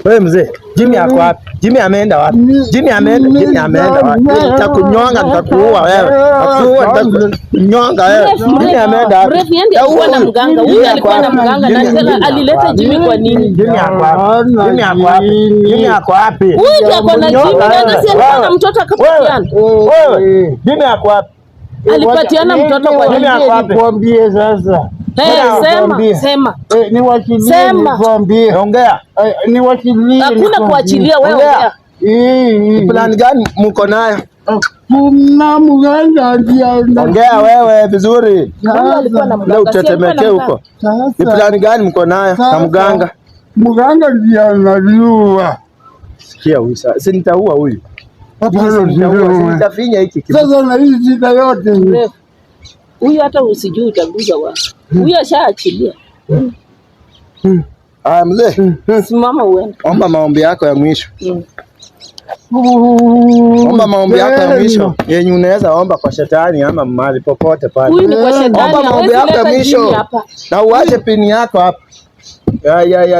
Wewe mzee, Jimmy ako wapi? Jimmy ameenda wapi? Jimmy ameenda, Jimmy ameenda wapi? Nitakunyonga, nitakuua wewe. Nitakuua, nitakunyonga wewe. Jimmy ameenda wapi? Mrefu yeye ndiye alikuwa na mganga. Huyu alikuwa na mganga na tena alileta Jimmy kwa nini? Jimmy ako wapi? Jimmy ako wapi? Jimmy ako wapi? Huyu ndiye ako na Jimmy na hata si alikuwa na mtoto akapatiana. Wewe, Jimmy ako wapi? Alipatiana mtoto kwa Jimmy nini? ako wapi? Nikwambie sasa. Eh, sema, Nikwambie. sema. Eh, niwachilie Sema. nikwambie. Ongea. Eh, niwachilie. Hakuna nikwambie. kuachilia wewe Ongea. ongea. Eh, Plan gani mko nayo? Kuna mganga ndiye Ongea wewe vizuri. Huyu alikuwa na Leo mganga. Si alikuwa na utetemeke mganga. huko. Ni Sasa plan gani mko nayo na Sasa. mganga? mganga ndiye anajua. Sikia huyu sasa. Si nitaua huyu. Hapana, Nitaua, si sijui. nitafinya hiki kitu. Sasa na hii shida yote. Mrefu. Huyu hata usijui utaguza wapi. Huyu ashaachilia. Aya mzee, Simama uende. omba maombi yako ya mwisho. Mm. Omba maombi yako ya mwisho yenye unaweza omba kwa shetani ama mahali popote pale. Huyu ni kwa shetani. Omba maombi Hawezi yako ya leta mwisho Jimmy hapa. na uache pini yako hapa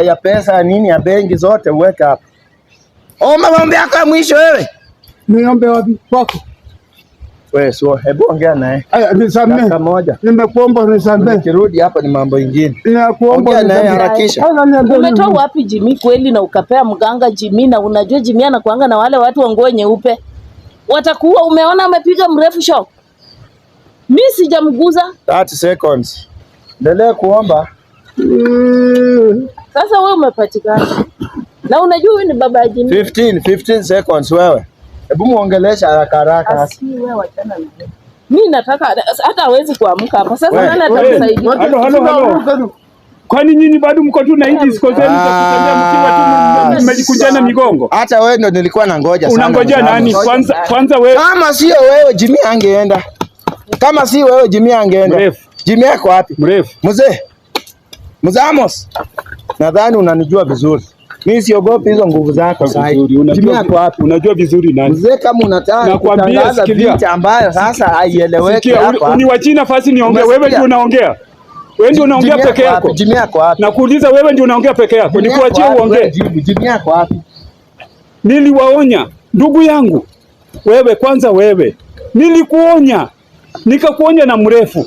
ya pesa nini ya benki zote uweke hapa. Omba maombi yako ya mwisho wewe. Niombe wapi kwako? Wewe sio, hebu ongea naye Aya, nisamehe. dakika moja. Nimekuomba nisamehe. Nikirudi hapa ni mambo ingine. Ninakuomba Ongea naye nisamehe. harakisha. Sasa niambie Umetoa nini? wapi Jimmy kweli na ukapea mganga Jimmy na unajua Jimmy anakuanga na wale watu wa nguo nyeupe. Watakuwa umeona amepiga mrefu shock. Mi sijamguza. 30 seconds. Endelea kuomba. Mm. Sasa wewe umepatikana. Na unajua huyu ni baba ya Jimmy. 15 seconds wewe. Hebu muongelesha haraka haraka. Asi wewe wachana na yeye. Mi nataka hata hawezi kuamka hapa. Sasa Wewe, nani wewe. atamsaidia? Halo, halo, halo. Kwani nyinyi bado mko tu na hii disco zenu za kutembea mkiwa tu mmejikunjana migongo? Hata wewe ndo nilikuwa nangoja sana. Unangojea nani? Mzee. Kwanza wewe Kama sio wewe Jimmy angeenda. Kama si wewe Jimmy angeenda. Mrefu. Jimmy yako wapi? mrefu. Mzee. Mzee Amos. Nadhani unanijua vizuri. Mimi siogopi hizo nguvu zako sasa. Vizuri, Jimmy yako wapi? unajua vizuri nani? Mzee, kama unataka Nakwambia, kutangaza sikilia. vita ambayo sasa haieleweki Sikia, hapa. uniwachie nafasi niongee. Wewe Umesikia? ndio unaongea. Wewe ndio unaongea Jimmy peke yako wapi? yako. Jimmy yako wapi? Nakuuliza wewe ndio unaongea peke yako. Jimmy yako Nikuachie wapi? Wewe uongee. jibu, Jimmy yako wapi? Niliwaonya ndugu yangu, wewe kwanza, wewe nilikuonya, nikakuonya na mrefu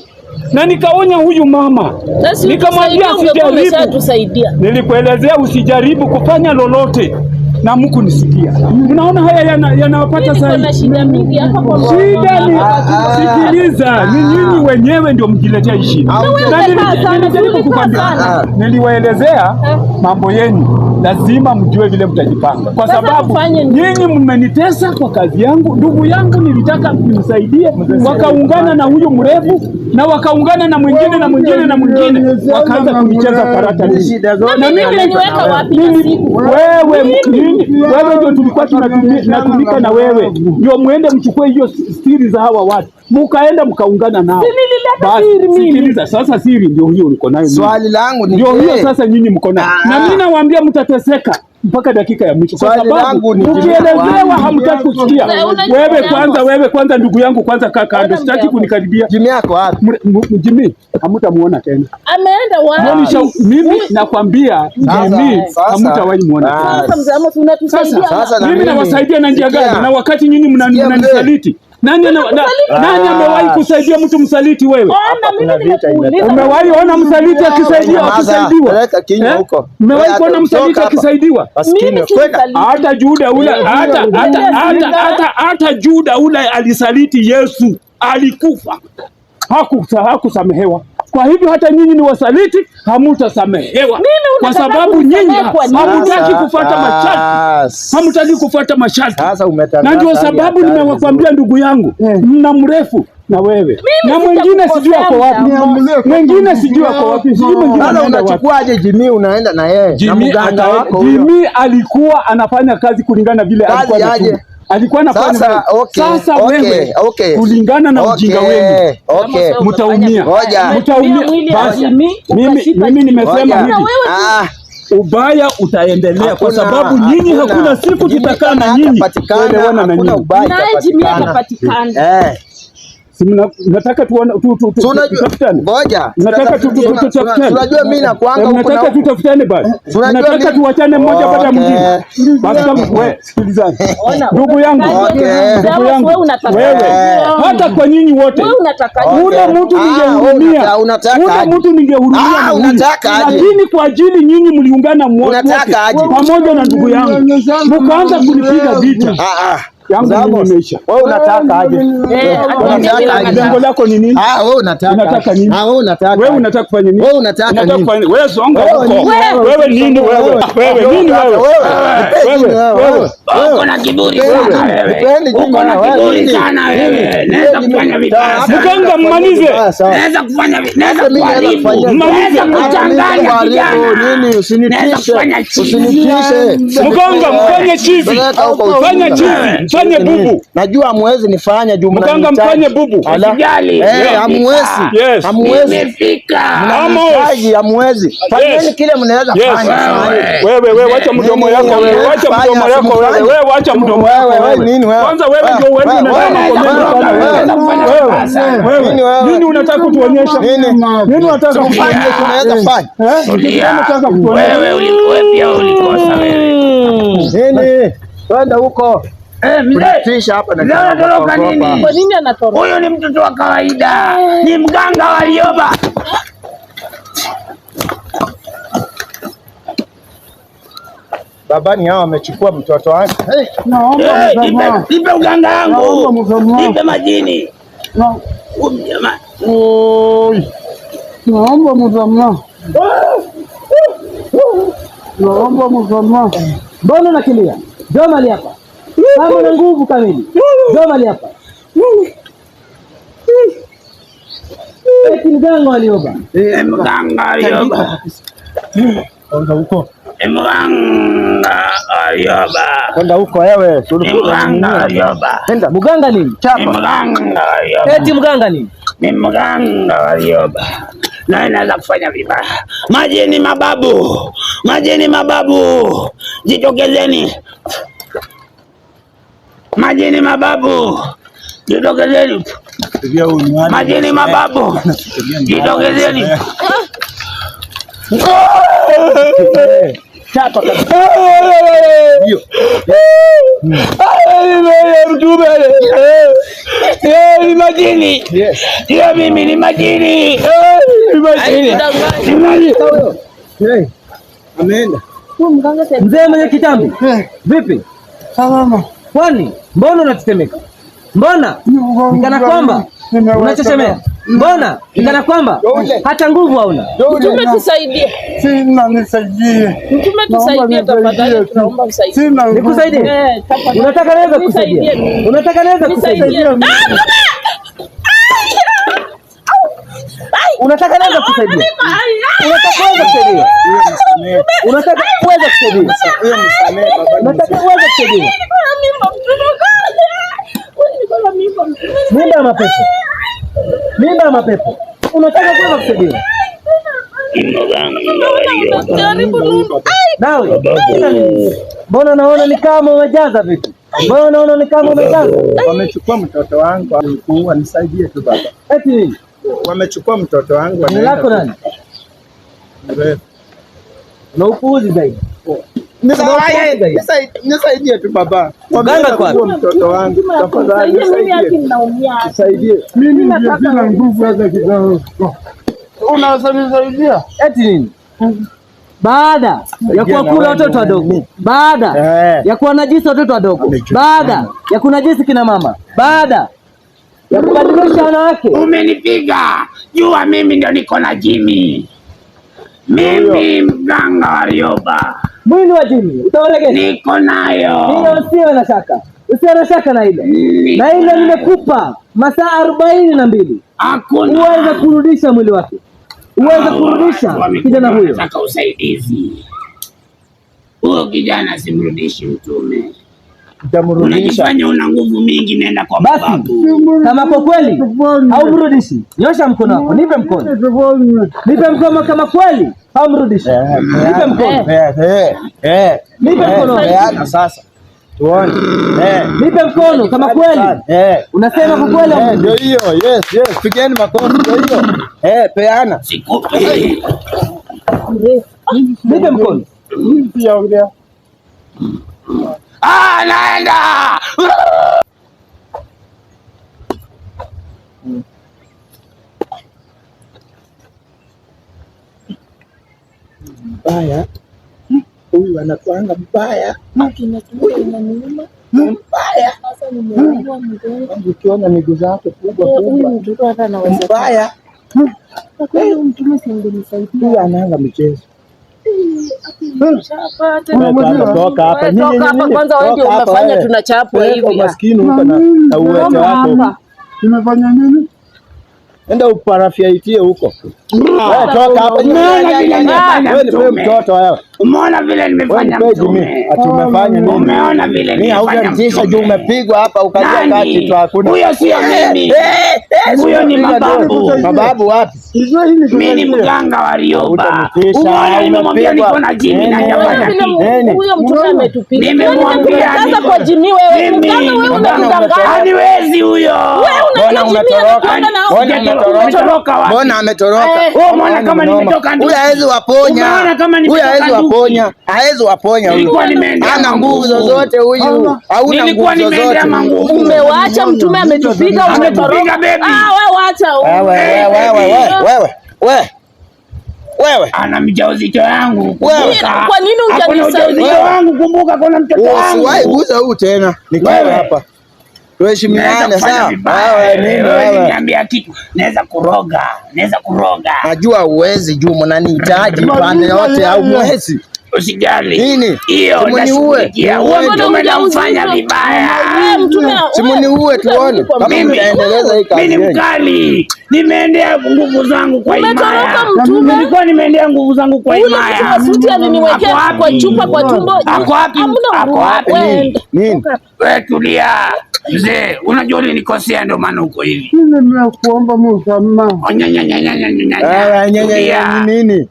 na nikaonya huyu mama, Sasa nikamwambia ungekuwa usijaribu. umeshatusaidia. Nilikuelezea usijaribu kufanya lolote na mkunisikia. Mnaona haya yanawapata Mimi niko na sasa. shida mingi hapa kwa Shida ni Ah. sikiliza, ni nyinyi wenyewe ndio mjiletea hii shida. Na wewe Na umekaa sana, nilijaribu ulikaa kukwambia, sana. niliwaelezea mambo yenu, lazima mjue vile mtajipanga, kwa Sasa sababu tufanye nini? nyinyi mmenitesa kwa kazi yangu. Ndugu yangu nilitaka nimsaidie, wakaungana na huyu mrefu na wakaungana na mwingine na mwingine na mwingine, wakaanza kunicheza karata mimi. Shida zote Na mimi Umeniweka wapi na mimi siku? wewe mimi wewe ndio tulikuwa tunatumika na wewe, ndio muende mchukue hiyo siri za hawa watu, mukaenda mkaungana nao. Si nilileta Basi, siri mimi. Sikiliza sasa, siri ndio hiyo niko nayo mimi. Swali langu ni Ndio hiyo je, sasa nyinyi mko nayo, Ah. na mimi nawaambia mtateseka mpaka dakika ya mwisho, kwa Swali sababu langu ni ukielezewa hamtaki kusikia. Unajua Wewe jambo. kwanza, wewe kwanza, ndugu yangu kwanza, kaa kando, Ona sitaki mjambo. kunikaribia. Jimmy yako wapi? Jimmy hamtamuona tena. Ameenda wapi? Mimi nakwambia Jimmy Sasa- hamtawahi muona tena. Ah, Sasa mzee Amos unatusaidia. Sasa na Mimi nawasaidia na njia gani? Sikia. Na wakati nyinyi Sikia mnanisaliti. Nani amewahi kusaidia mtu msaliti wewe? Ona Hapa mimi kuna vita nimekuuliza. Umewahi ona msaliti akisaidiwa Nyamaza, akisaidiwa? peleka kinywa Eh? huko. Umewahi Wewe kuona hata msaliti toka hapa. akisaidiwa? Maskini, Mimi si kwenda. msaliti. Hata Juda ule hata hata hata hata hata Juda ule alisaliti Yesu, alikufa. Hakusamehewa. Kwa hivyo hata nyinyi ni wasaliti, hamutasamehewa. Mimi Kwa unataka sababu nyinyi kunisamehe kwa nini? hamutaki Sasa, kufuata masharti. Hamutaki kufuata masharti. Sasa umetangaza Na ndio hali sababu hatari nimewakwambia vizuri. ndugu yangu, mna mrefu na wewe na mwingine sijui ako wapi, mwingine sijui ako wapi, sijui mwingine Sasa anaenda wapi. unachukuaje Jimmy unaenda na yeye na Jimmy, mganga wako huyo? Jimmy alikuwa anafanya kazi kulingana vile Kazi alikuwa aje? anatumwa. Alikuwa anafanya Sasa kazi. okay, Sasa okay, wewe okay. kulingana na ujinga wenu Okay. mtaumia. Ngoja. Mtaumia. Mwili ya Basi, Jimmy, ukashika mimi nimesema Ngoja. hivi Ah, ubaya utaendelea kwa hakuna, sababu nyinyi hakuna siku Jimmy tutakaa kama na nyinyi hatapatikana, kuelewana na hakuna nyinyi. ubaya Naye Jimmy itapatikana. atapatikana. Eh. Si mnataka tuone Si unajua- tutafutane? Ngoja. Mnataka tutafutane? Unajua mimi nakuanga huku na Mnataka huku. tutafutane basi? Unajua Mnataka mimi- tuwachane mmoja baada ya mwingine? Okay. Basi kama wewe, sikilizani. Ona, Ndugu yangu, Okay. ndugu yangu, wewe unataka wewe, hata kwa nyinyi wote wewe unataka ule mtu Ah, ningehurumia, unataka ule aje? mtu ningehurumia Ah, ni huyu. unataka aje? Lakini kwa ajili nyinyi mliungana Unataka aje? pamoja na ndugu yangu mkaanza kunipiga vita Ah, ah. yangu, mimi imeisha. Wewe unataka aje? Eh, Unataka aje? Lengo lako ni nini? Ah, wewe unataka. Unataka nini? Ah, wewe unataka. Wewe unataka kufanya nini? Wewe unataka Unataka nini? kufanya nini? Wewe songa Wewe huko. nini? Wewe nini wewe? Wewe nini wewe? Wewe, wewe. Uko na kiburi sana wewe. Nipeni jini Uko na wewe. kiburi Nini? sana wewe. Nini? Naweza Nini? kufanya vibaya sana. Mganga mmalize. Sawa. Naweza kufanya naweza Mimi naweza kuharibu. kufanya- Naweza kuchanganya Kuharibu kijana. nini? Naweza Usinitishe. kufanya chizi. Usinitishe. Mganga mfanye chizi. Peleka huko Fanya ujinga. chizi, fanye bubu. Najua hamwezi nifanya juu Mganga mnanihitaji. mfanye bubu. Ala. Usijali. Eh, hamwezi. Yes. Hamwezi. Nimefika. Amos. Mnanihitaji, hamwezi. Fanyeni Yes. kile mnaweza Yes. fanya. Wewe. Wewe wewe wacha mdomo yako wewe, wacha mdomo yako wewe, wewe wacha mdomo yako Wewe, wewe, wewe. nini wewe? Kwanza wewe ndio wewe Wewe, unataka wewe, comment wewe, sana wewe, wewe. wewe, Wewe, Nini wewe. wewe? Nini unataka kutuonyesha? Nini? Nini unataka Fanya kutuonyesha? tunaweza fanya. Eh? Tulia. Unataka kutuonyesha? Wewe ulikuwa pia ulikosa wewe. Nini? Twende huko. Eh, mzee. Tisha hapa na Mzee unatoroka nini? Kwa nini anatoroka? Huyu ni mtoto wa kawaida, ni mganga wa Rioba. Babani hao wamechukua mtoto wake. Hey. Naomba Eh, nipe, msamaha. nipe uganga Naomba wangu, msamaha. nipe majini. Huyu jamaa, Oi. Naomba msamaha. Naomba msamaha. Mbona unakimbia? Njoo mahali hapa. Kama una nguvu kamili. Njoo mahali hapa. Eti mganga walioba. ni mganga wa Rioba, Kwenda huko. ni mganga wa Rioba, Kwenda huko wewe. ni mganga wa Rioba, Nenda. Mganga nini? ni Chapa. mganga wa Rioba, Eti mganga nini? ni mganga wa Rioba. Na inaweza kufanya vibaya. Majini mababu, majini mababu, jitokezeni. Majini mababu, jitokezeni. Majini mababu, jitokezeni. Chapa kabisa. Ndio. Ni majini. Yes. Sio mimi, ni majini. Ni majini. Ni majini. Hey. Ameenda. Huyu mganga sasa Mzee mwenye kitambi. Eh, Vipi? salama. Kwani mbona unatetemeka? Mbona Ni kana kwamba Nimeweka- unachechemea? Mbona kana kwamba Yule. hata nguvu hauna? Mtume tusaidie. Sina, nisaidie. Mtume Naomba tusaidie tafadhali, nisaidie tu. tunaomba usaidie. Sina nguvu. Nikusaidie? Eh, tafadhali. Unataka naweza Nisaidie kusaidia? mimi. Unataka naweza kusaidia? Nisaidie. Unataka naweza kusaidia? Unataka kuweza kusaidia? Unataka kuweza kusaidia? Huyo msamehe baba. Unataka kuweza kusaidia? Niko na mimba mtume. Niko na mimba mtume. Mimba ya mapepo. Mimba ya mapepo. Unataka kuweza kusaidia? Ni mganga wa Rioba. Jaribu nundu. Ai, Nawe shida nini? Mbona naona ni kama umejaza vitu? Mbona naona ni kama umejaza? Wamechukua mtoto wangu alikuwa, nisaidie tu baba. Eti nini? Wamechukua mtoto wangu Jina wanaenda lako nani? mrefu. Na upuuzi zaidi. Nisaidie, nisaidie tu baba. Wameenda kwa- kuua mtoto wangu. Tafadhali nisaidie mimi haki nisaidie. ninaumia. Nisaidie. Mimi ndio sina nguvu hata kidogo. Unaweza nisaidia? Eti nini? Baada ya kuwakula watoto wadogo, baada Eh. ya kuwanajisi watoto wadogo, baada ya kunajisi kina mama, baada ya kubadilisha wanawake, Umenipiga, jua mimi ndio niko na Jimmy. Mimi mganga wa Rioba, mwili wa Jimmy utawaregesha. niko nayo. Hiyo usiwe na shaka, usiwe na shaka na hilo, na hilo nimekupa masaa 42 Hakuna uweze kurudisha mwili wake, uweze kurudisha Wamekuja kijana huyo. wanataka usaidizi. Huyo kijana simrudishi mtume. Nitamrudisha. Unajifanya una nguvu mingi, nenda kwa Basi mababu. kama kwa kweli haumrudishi, nyosha mkono wako, nipe mkono, nipe mkono kama kweli haumrudishi, nipe mkono, Eh, eh, eh. nipe mkono, Peana sasa. Tuone. Eh. nipe mkono kama kweli Eh. unasema kwa kweli Eh, haumrudishi. ndio hiyo. Yes, yes. Pigeni makofi ndio hiyo. Eh, peana. Sikupi. Nipe mkono, Sijaongea. Ah, naenda. Mbaya. Huyu anakuanga mbaya. Mbaya. Sasa nimeumwa mgongo. Ukiona miguu zake kubwa Huyu kubwa. mtoto hata anaweza. Mbaya. Kwa kweli huyu mtume singenisaidia. Huyu anaanga michezo. Shapata. Wewe kwanza toka hapa. Wewe Nini, toka nini, hapa nini? kwanza, wewe ndio Toka hapa umefanya wewe. tunachapwa Peleka hivi. umaskini huko na uwete Toka wako. hapa. Nimefanya nini? Enda uparafiaitie huko. Wewe toka hapa. Umeona vile nimefanya Wewe ni wewe mtume. mtoto wewe. Umeona vile Wewe nimefanya ni Jimmy. mtume. Ati umefanya nini? Umeona vile Mimi nimefanya haujanitisha juu mtume. umepigwa hapa ukalia Nani? kati tu hakuna. Huyo sio mimi. Huyo ni mababu. Mababu wapi? Hizo hii ni Mimi ni mganga wa Rioba. Utanitisha, Umeona nimemwambia umepigwa. niko na jini na Nini? hajafanya Vile kitu. Nini? huyo mtume ametupiga. Nimemwambia Sasa niko- kwa Jimmy wewe, Mimi mganga wewe unatudanganya. haniwezi huyo. Wewe Mbona unajua Jimmy umetoroka? anakuanga na Mbona umetoroka? Umetoroka wapi? Mbona ametoroka? Eh. Wewe umeona kama Mnoma. nimetoka nduki? Huyu hawezi waponya. Umeona kama Huyu nimetoka hawezi nduki? waponya. Hawezi waponya huyu. Nilikuwa nimeendea Hana nguvu manguvu. zozote huyu. Hauna Nilikuwa nguvu nimeendea zozote. manguvu. Umewacha mtume ametupiga, Ametupiga, umetoroka. baby. Ah, wewe wacha. Wewe wewe wewe wewe wewe. Wewe. Ana mjauzito yangu. Wewe. Kumbuka. Kwa nini Akona hujanisaidia? ujauzito wangu, kumbuka kuna mtoto Usiwahi wangu. gusa huu tena. Nikiwa Wewe. hapa. Naweza Tuheshimiane kufanya sawa? vibaya. Wewe nini Wewe wewe? niambia kitu. Naweza kuroga. Naweza kuroga. Najua uwezi juu mnanihitaji pande yote au mwezi. Usijali. Nini? Hiyo Simuniue. nashughulikia. Huo Niue. mtume namfanya vibaya. Wewe mtume, Simuniue tuone kama Mimi- mtaendeleza hii kazi Mimi ni yenu. mkali. Nimeendea nguvu zangu kwa Umetoroka himaya. mtume. Nilikuwa nimeendea nguvu zangu kwa Ule mtu himaya. wa suti aliniwekea Ako wapi? kwa chupa kwa tumbo. Ako wapi? Hamna Ako nguvu. wapi? Wewe enda. Nini? Wewe tulia. Mzee, unajua ulinikosea ndio maana uko hivi. Mimi nimekuomba msamaha. Onyanyanyanyanyanya. Wewe nyenye Tulia. nini?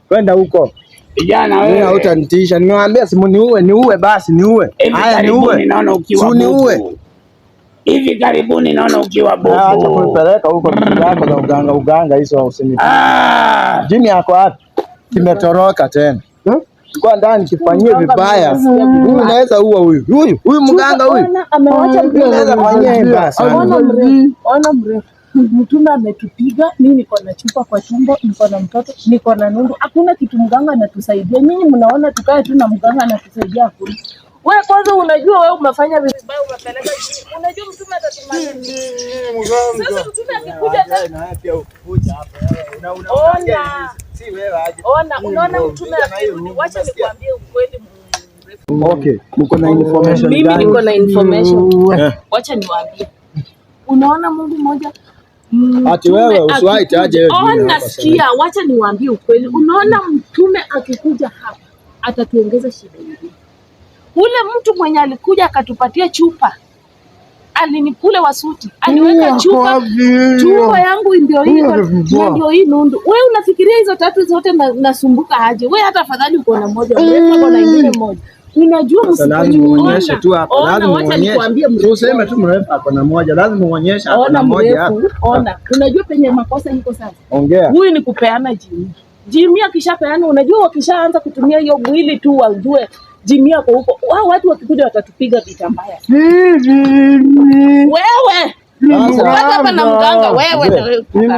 Kwenda huko. Kijana Mimi wewe. hautanitisha. Nimewaambia simuniue, niue basi niue. Hivi Haya karibuni niue. naona ukiwa Siuniue. bubu. Hivi karibuni naona ukiwa Ah, Acha bubu. kunipeleka huko vitu zako za uganga uganga hizo usini. Ah, Jimmy ako wapi? Kimetoroka tena. Kwa ndani kifanyie vibaya. Huyu unaweza ua huyu. Huyu, huyu mganga huyu. Ona, amewacha mtume. Unaweza fanyia vibaya sana. Ona mrefu, ona mrefu. Mtume ametupiga, mimi niko na chupa kwa tumbo, niko na mtoto, niko na nundu. Hakuna kitu mganga anatusaidia. Nyinyi mnaona tukae tu na mganga anatusaidia hakuna. Wewe kwanza unajua wewe umefanya vibaya, umepeleka chini. Unajua mtume atatumaliza. Sasa mtume akikuja tena Ona. Ona, unaona mtume akirudi, wacha nikwambie ukweli mrefu. Okay, mko na information Mimi gani? niko na information. Eh. Wacha niwaambie. Unaona Mungu mmoja Ati wewe usiwahi taja hiyo jina Ona, hapa sasa. sikia, wacha niwaambie ukweli. Unaona mtume akikuja hapa atatuongeza shida nyingine. Ule mtu mwenye alikuja akatupatia chupa alinikule wasuti, aliweka chupa tumbo yangu ndio hii na ndio hii nundu. Wewe unafikiria hizo tatu zote nasumbuka aje? Wewe hata afadhali uko na moja, mrefu ako na ingine moja. Unajua Sasa lazima uonyeshe tu hapa, Ona, lazima wacha uonyeshe. nikwambie mrefu. Useme tu mrefu ako na moja, lazima uonyeshe ako na Ona moja hapa. mrefu, ona. Unajua penye makosa iko sasa. Ongea. Huyu ni kupeana Jimmy. Jimmy akishapeana, unajua wakishaanza kutumia hiyo mwili tu wajue Jimmy ako huko. Wao watu wakikuja watatupiga vita mbaya. Wewe Sasa- pata hapa na mganga wewe na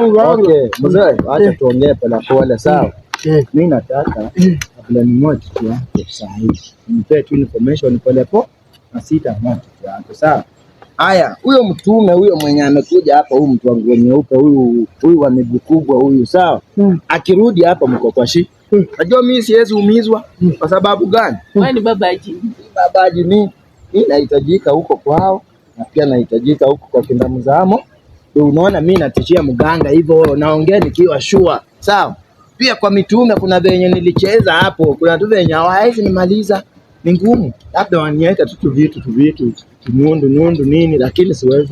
wewe. Okay, mzee, acha tuongee polepole sawa. Mimi nataka kabla ninunue kitu yako saa hii. Nipe tu information polepole na sitang'oa kitu yako sawa. Haya, huyo mtume huyo mwenye amekuja hapa, huyu mtu wa nguo nyeupe huyu, huyu wa miguu kubwa huyu, sawa. Akirudi hapa mko kwa shi. Najua mimi siwezi umizwa kwa sababu gani? Wewe ni baba ya Jimmy. Babaji mi nahitajika huko kwao na pia nahitajika huko kwa kina Mzamo. Ndio unaona mi natishia mganga hivyo, naongea nikiwa sure, sawa. Pia kwa mitume kuna venye nilicheza hapo, kuna tu venye hawawezi nimaliza, ni ngumu, labda waniweka tu tuvitu tuvitu tunundu nundu nini, lakini siwezi.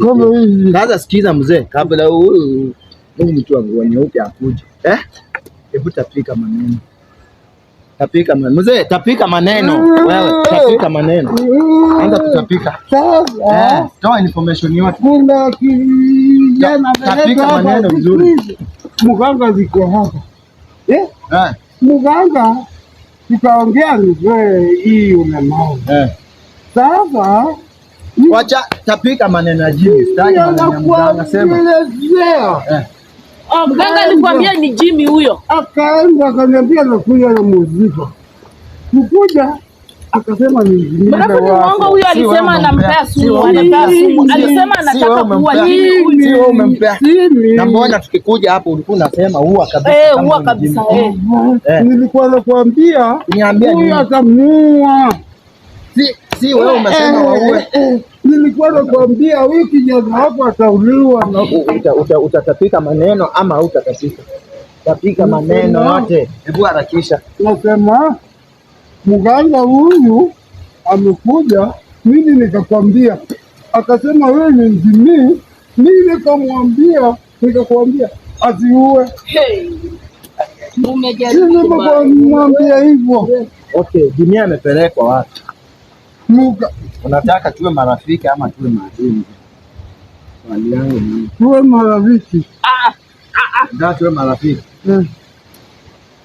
Sasa sikiza mzee, kabla huyu huyu mtu wa nguo nyeupe akuje, eh, hebu tapika maneno Tapika maneno. Mzee, tapika maneno. Wewe, tapika maneno. Anza kutapika. Sasa Eh, toa information yote. kuna kijana Tapika ameletwa hapa maneno siku vizuri. hizi. Mganga ziko hapa eh? Eh, Mganga Tukaongea nitoe hii ulemavu. Eh. Sasa Wacha tapika maneno ya Jimmy, sitaki maneno ya mganga, sema. nakuelezea. Eh. Oh, mganga alikwambia ni Jimmy huyo. Akaenda akaniambia nakuja na muziki. Kukuja akasema ni Jimmy Alafu ni uongo huyo, Si wewe alisema umempea. anampea Si sumu, wewe anapea umempea. sumu. Si- Alisema si wewe anataka kuua umempea. Jimmy huyu. Si wewe umempea. Mimi. Na mbona tukikuja hapo ulikuwa unasema ua kabisa Eh, kama ua ni kabisa, Jimmy. eh. Eh. Nilikuwa nakwambia Niambia huyu nini? atamuua. Si wewe umesema waue. Nilikuwa nakwambia huyu kijana wako atauliwa na Utatapika maneno ama hautatapika? Tapika maneno yote. Hebu harakisha. Nasema mganga huyu amekuja, mimi nikakwambia, akasema wewe ni Jimmy. Mimi nikamwambia, nikakwambia asiue. Hey. Umejaribu kubaya. Nilimwambia hivyo. Okay, Jimmy amepelekwa wapi? Muga Unataka tuwe marafiki ama tuwe maadui? Swali yangu ni tuwe marafiki. Ah, unataka tuwe marafiki? Eh.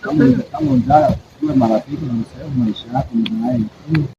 Kama unataka tuwe marafiki na usahau maisha yako ni naye.